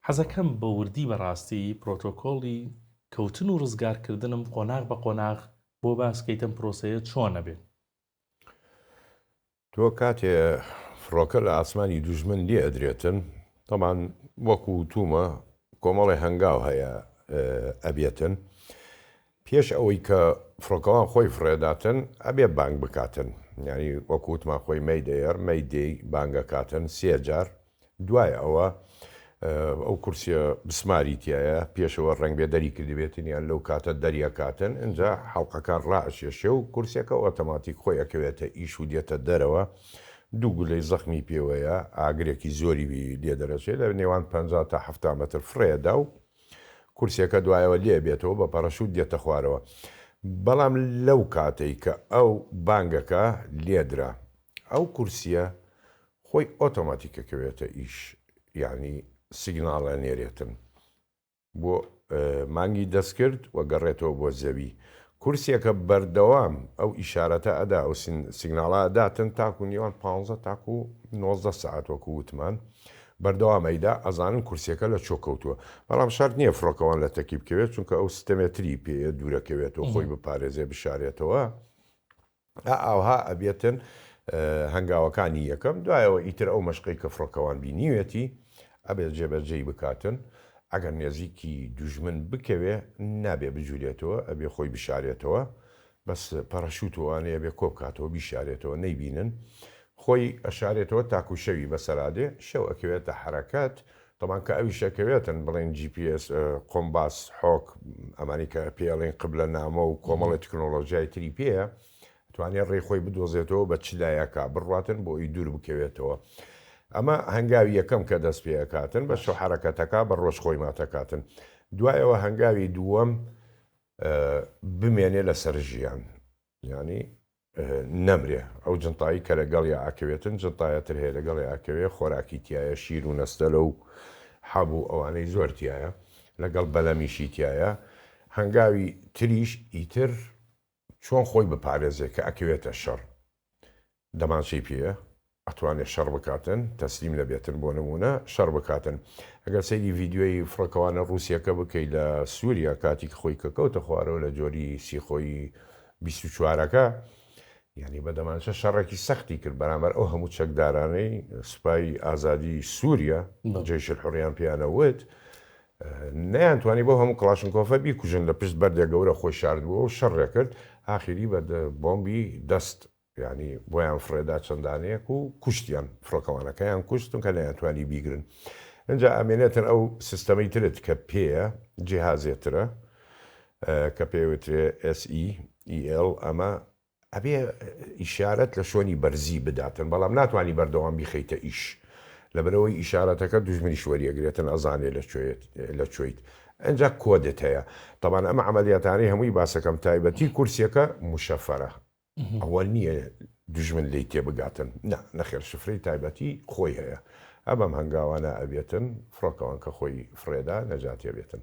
حەزەکەم بە وردی بەڕاستی پرۆتۆکۆڵی کەوتن و ڕزگارکردنم قۆناغ بە قۆناغ بۆ باس کەیت ئەم پرۆسەیە چۆن ئەبێت؟ تۆ کاتێ فڕۆکە لە ئاسمانی دوژمن لێ ئەدرێتن تەبعەن وەکو وتومە کۆمەڵێ هەنگاو هەیە ئەبێتن پێش ئەوەی کە فڕۆکەوان خۆی فڕێداتن ئەبێ بانگ بکاتن یانی وەکو وتمان خۆی مەیدەیەر مەیدەی بانگەکاتن سێ جار دوای ئەوە ئەو کورسیە بسماری تایە پێشەوە ڕەنگبێ دەری کردبێتن یان لەو کاتە دەریەکاتن ئینجا حەڵقەکان ڕائەکێشێ و کورسیەکە ئۆتۆماتیک خۆی ئەکەوێتە ئیش و دێتە دەرەوە دوو گولەی زەخمی پێوەیە ئاگرێکی زۆری لێ دەرەچێ لە نێوان 50 تا 70 مەتر فڕێدا و کورسیەکە دوایەوە لێ بێتەوە بە پەڕەشوت دێتە خوارەوە بەڵام لەو کاتەی کە ئەو بانگەکە لێدرا ئەو کورسیە خۆی ئۆتۆماتیک ئەکەوێتە ئیش یانی سیگناڵ ئەنێرێتن بۆ مانگی دەستکرد و گەڕێتەوە بۆ زەوی کورسیەکە بەردەوام ئەو ئیشارەتە ئەدا ئەو سیگناڵە ئەداتن تاکو نێوان 15 تاکو 19 سەعات وەکو وتمان بەردەوام ئەیدا ئەزانن کورسیەکە لە چۆ کەوتووە بەڵام شەرت نییە فڕۆکەوان لە تەکی بکەوێت چونکە ئەو ستەمێتری پێیە دوورەکەوێتەوە خۆی بپارێزێ بشارێتەوە ئا ئاوها ئەبێتن هەنگاوەکانی یەکەم، دوایەوە ئیتر ئەو مەشقەی کە فڕۆکەوان بینیوێتی ئەبێت جێبەجێی بکاتن، ئەگەر نێزیکی دوژمن بکەوێ نابێ بجولێتەوە ئەبێ خۆی بشارێتەوە، بەس پەڕەشوت و ئەوانەی ئەبێ کۆبکاتەوە بیشارێتەوە نەیبینن، خۆی ئەشارێتەوە تاکو شەوی بەسەرادێ، شەو ئەکەوێتە حەرەکەت، تەبعەن کە ئەویش ئەکەوێتن بڵێن جی پی ئێس، قۆمباس، حۆک، ئەمانەی کە پێی ئەڵێن قبلە نامە و کۆمەڵێ تکنۆڵۆژیای تری پێیە، ئەتوانێ ڕێی خۆی بدۆزێتەوە بە چ لایەکا بڕواتن بۆ ئەوی دوور بکەوێتەوە. ئەمە هەنگاوی یەکەم کە دەست پێ ئەکاتن بە شەو حەرەکەتەکا بە ڕۆژ خۆی ماتەکاتن. دوایەوە هەنگاوی دووەم بمێنێ لەسەر ژیان. یانی نەمرێ ئەو جنتایی کە لەگەڵیا ئەکەوێتن جنتایەتر هەیە لەگەڵی ئەکەوێ خۆراکی تایە شیر و نەستەلە و حەب و ئەوانەی زۆر تایە لەگەڵ بەلەمیشی تایە هەنگاوی تریش ئیتر چۆن خۆی بپارێزێ کە ئەکەوێتە شەڕ دەمانچەی پێیە ئەتوانێ شەڕ بکاتن تەسلیم نەبێتن بۆ نموونە شەڕ بکاتن ئەگەر سەیری ڤیدیۆی فڕۆکەوانە ڕووسیەکە بکەی لە سووریا کاتیک خۆی کە کەوتە خوارەوە لە جۆری سیخۆیی 24ەکە یعنی بە دەمانچە شەڕێکی سەختی کرد بەرامبەر ئەو هەموو چەکدارانەی سوپای ئازادی سووریا جەیش الحڕیان پێیانە وت نەیانتوانی بەو هەموو کڵاشنکۆفە بیکوژن لە پشت بەردێ گەورە خۆی شاردبووە و شەڕێ کرد ئاخیری بە بۆمبی دەست یانی بۆیان فڕێدا چەند دانەیەک و کوشتیان فڕۆکەوانەکەیان کوشت چونکە نەیانتوانی بیگرن ئینجا ئەمێنێتن ئەو سیستەمەی ترت کە پێیە جیهازێترە کە پێوترێ SEEL ئەمە ئەبێ ئیشارەت لە شۆنی بەرزی بداتن بەڵام ناتوانانی بەردەوام بیخەیتە ئیش لەبەرەوەی ئیشارەتەکە دوژمنیش وەریەگرێتن ئەزانێ لە کوێیت لە کوێیت ئەنجا کۆدت هەیە تەبان ئەمە عەمەلیاتانەی هەمووی باسەکەم تایبەتی کورسیەکە مشەفەرە ئەوە نییە دوژمن لێی تێبگاتن نا نەخێر شفرەی تایبەتی خۆی هەیە ئە بەم هەنگاوانە ئەبێتن فڕۆکەوان کە خۆی فڕێدا نەجاتی ئەبێتن.